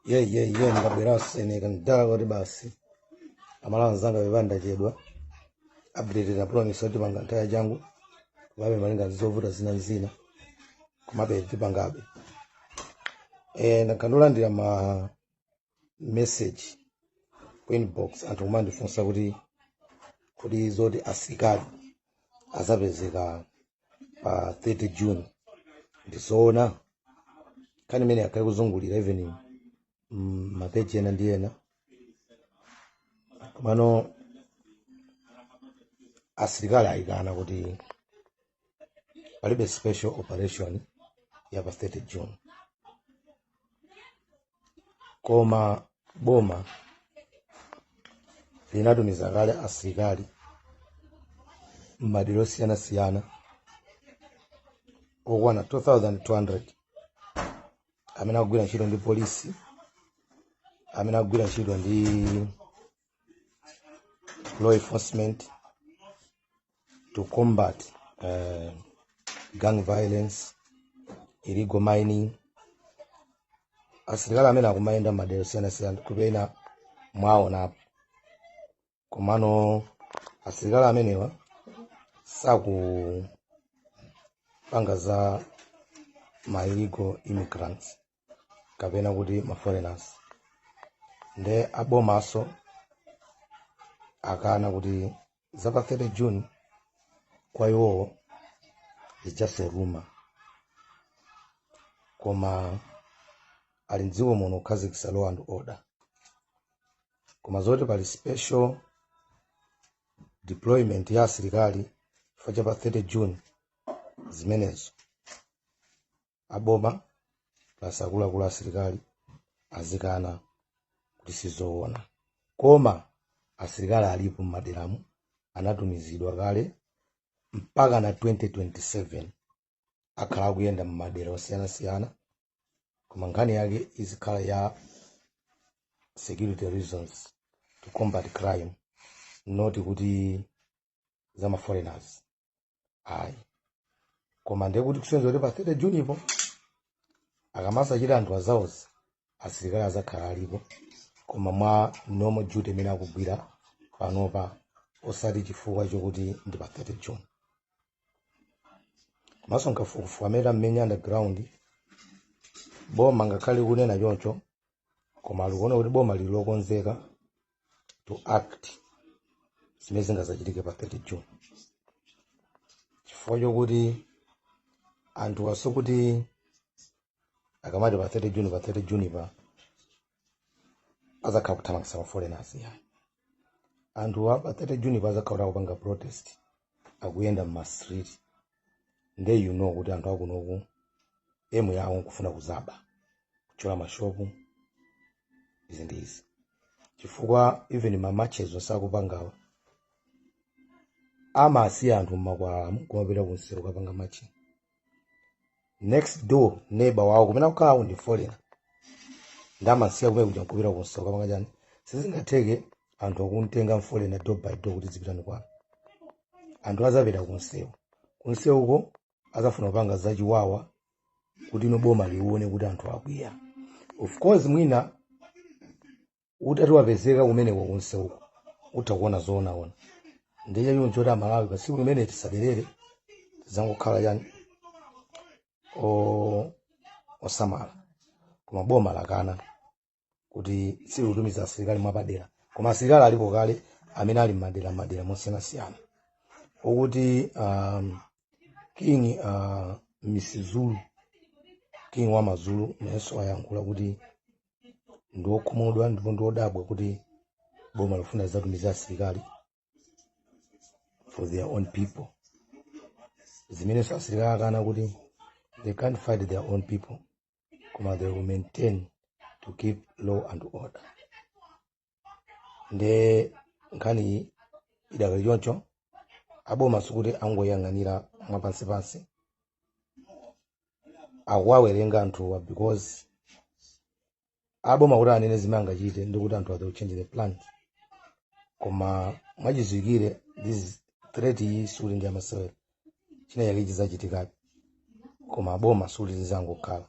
Ye, ndabweranso ine kandala kuti basi, Amalawi anzanga, pepani ndachedwa. Update na promise kuti panga nthawi yachangu, komabe malinga ndi zovuta zina ndi zina, komabe tipangabe. Ndakhandolandira ma message ku inbox, anthu kumandifunsa kuti zoti asilikali azapezeka pa 30 June ndizoona? Nkhani imene akhale kuzungulira even mapeji ena ndi ena. Komano asilikali ayikana kuti palibe special operation ya pa 30 June, koma boma linatumiza kale asilikali m'madera osiyanasiyana okwana 2200 amene akugwira ntchito ndi polisi, amene akugwira ntchito ndi law enforcement to combat gang violence, illegal mining. Asilikali amene akumayenda m'madera osiyanasiyana kupena mwaonapo, komano asilikali amenewa sakupanga za ma illegal immigrants kapena kuti ma foreigners. Nde abomaso akana kuti za pa 30 June kwa iwowo is just a rumor, koma ali mdziko muno kukhazikitsa law and order. Koma zoti pali special deployment ya asilikali chifukwa cha pa 30 June, zimenezo aboma plus akuluakulu asilikali azikana kuti sizoona. Koma asilikali alipo m'maderamu, anatumizidwa kale mpaka na 2027, akhala akuyenda m'madera osiyanasiyana, koma nkhani yake izikhala ya security reasons to combat crime, not kuti za ma foreigners, ayi. Koma ndiye kuti kusonyeza kuti pa 30 June ipo akamasachita anthu azawozi, asilikali azakhala alipo, koma mwa normal duty imene akugwira panopa, osati chifukwa chokuti ndi pa 30 June. Komanso nkafukufuku amene tammenya underground, boma ngakhale kunena choncho, koma likuona kuti boma lili lokonzeka to act zimene zingazachitike pa 30 June, chifukwa chokuti anthu asukuti akamati pa 30 June, pa 30 June pa azakhala kuthamangitsa ma foreigners ya anthu pa 30 June pa azakhala kupanga protest, akuyenda mma street. Nde you know kuti anthu akunoku aim yawo nkufuna kuzaba, kuthyola mashopu, izi ndi izi, chifukwa even ma marches onse akupangawa amasiya anthu mmakwalalamu kumapita kunsewu kapanga marching. Next door neighbor wawo kumene akukhala ndi foreigner, ndamasiya kumene kuja nkupita kunsewu kapanga chani. Sizingatheke anthu akuntenga foreigner door by door kuti zipitani kwanu. Anthu azapita kunsewu, kunsewuko azafuna kupanga zachiwawa kuti ino boma lione kuti anthu akwiya. Of course mwina utati wapezeka kumeneko kunsewuko utha kuona zoonaona. Ndiye choncho choti Amalawi pa tsiku limene tisaderere, tizangokhala chani osamala. Koma boma lakana kuti silikutumiza asilikali mwapadera, koma asilikali alipo kale amene ali m'madera madera mosiyanasiyana. Okuti King Misuzulu, king wa Mazulu, nayenso ayankhula kuti ndi wokhumudwa ndipo ndi wodabwa kuti boma lifuna zatumiza asilikali for their own people, zimenenso asilikali akana kuti they can't fight their own people, koma they will maintain to keep law and order. Nde nkhani idakali choncho, aboma sikuti angoyang'anira mwapansipansi, akuwawerenga anthuwa, because aboma kuti anene zimene angachite ndi kuti anthu they will change the plan. Koma mwachidziwikire this threat iyi sikuti ndi amasewera, china chake chizachitikadi, koma aboma sikuti lizangokhala,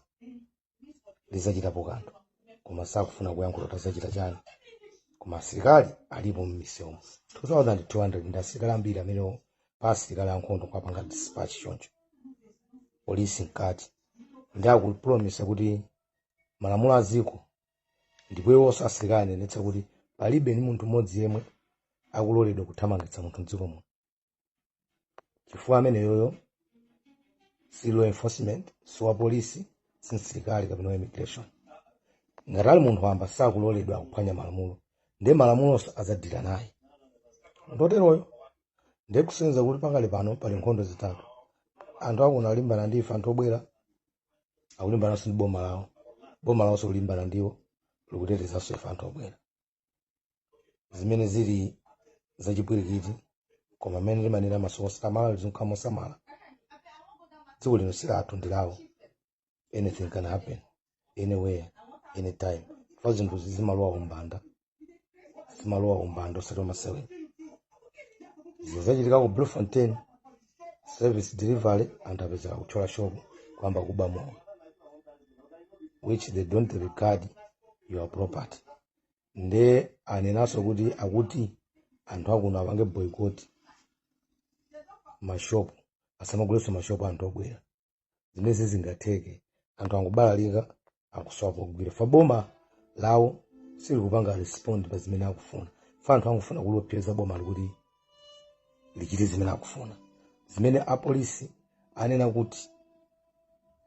lizachitapo kanthu. Koma sakufuna kuyankhula kuti azachita chani. Koma asilikali alipo m'misewu 2200, ndi asilikali ambiri amenewo pa asilikali ankhondo kwapanga dispatch choncho, polisi mkati, ndi akupromisa kuti malamulo a dziko, ndipo iwonso asilikali anenetsa kuti palibe ni munthu mmodzi yemwe akuloledwa kuthamangitsa munthu mdziko muno, chifukwa ameneyoyo si law enforcement, si wa polisi, si msilikali kapena wa immigration. Ngati ali munthu wamba sakuloledwa, akuphwanya malamulo, ndiye malamulonso azadira naye ndoteroyo. Ndiye kusenza kuti pakali pano pali nkhondo zitatu: anthu akuno alimbana ndi ife anthu obwera, akulimbananso ndi boma lawo, boma lawonso kulimbana ndiwo, likutetezanso ife anthu obwera, zimene zili zachipwirikiti. Koma mmene timanena masokosa amala lizinkhala mosamala, dziko lino si lathu, ndi lawo. Anything can happen anywhere, anytime. Fa zinthu zimalowa umbanda, zimalowa umbanda osati wamasewera. Zizachitika ku Bloemfontein, service delivery, anthu apezeka kuthyola shop, kuyamba kuba mowa, which they don't regard your property. Nde anenanso kuti akuti anthu akuno apange boycott mashopu, asamagulenso mashopu anthu obwera. Zimene zingatheke, anthu angobalalika, akusowa pogwira. Fa boma lawo silikupanga respond pa zimene akufuna. Fa anthu angufuna kulopseza boma likuti lichite zimene akufuna, zimene apolisi anena kuti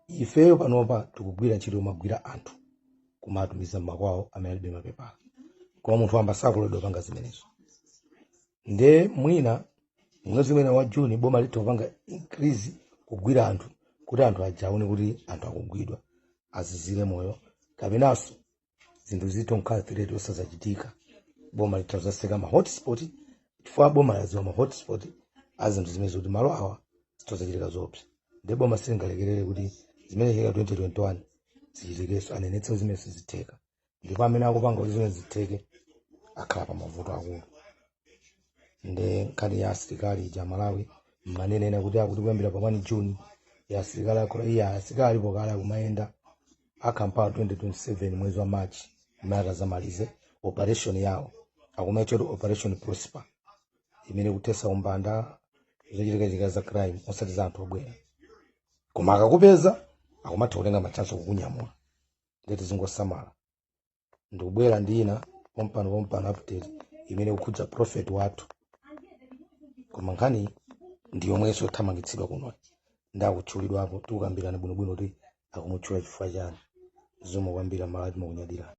ifeyo panopa tikugwira ntchito yomagwira anthu kumatumiza mmakwawo amene alibe mapepala, koma munthu wamba sakuloledwa panga zimenezo. Nde mwina mwezi umene wa Juni boma litha kupanga increase kugwira anthu, kuti anthu aja aone kuti anthu akugwidwa, azizire moyo, kapenanso zinthu zitha kukhala threat osazachitika. Boma litha kuzaseka ma hotspot, chifukwa boma laziwa ma hotspot a zinthu zimene kuti malo awa zithozachitika zoopsa. Ndi boma silingalekerere kuti zimene chitika 2021 zichitikenso. Anenetse zimene sizitheka, ndipo amene akupanga kuti zimene zitheke akhala pa mavuto akulu. Ndi nkhani ya asilikali ija, Malawi, mmanenena kuti akuti kuyambira pa 1 June ya asilikali akhola iya. Asilikali alipo kale, akumayenda akhampala 2027 mwezi wa March mmene atazamalize operation yawo, akumaitcha kuti Operation Prosper, imene kuthesa umbanda, zochitikachitika za crime, osati za anthu obwera. Koma akakupeza akumatha kutenga machanso kukunyamula. Ndeti zingosamala. Ndikubwera ndi ina pompano pompano, update imene kukhudza prophet wathu, koma nkhani ndi yomwenso yothamangitsidwa kuno ndakutchulidwapo. Tikukambirana bwinobwino kuti akumutchula chifukwa chani. Zomwe kwambiri Amalawi timakunyadira.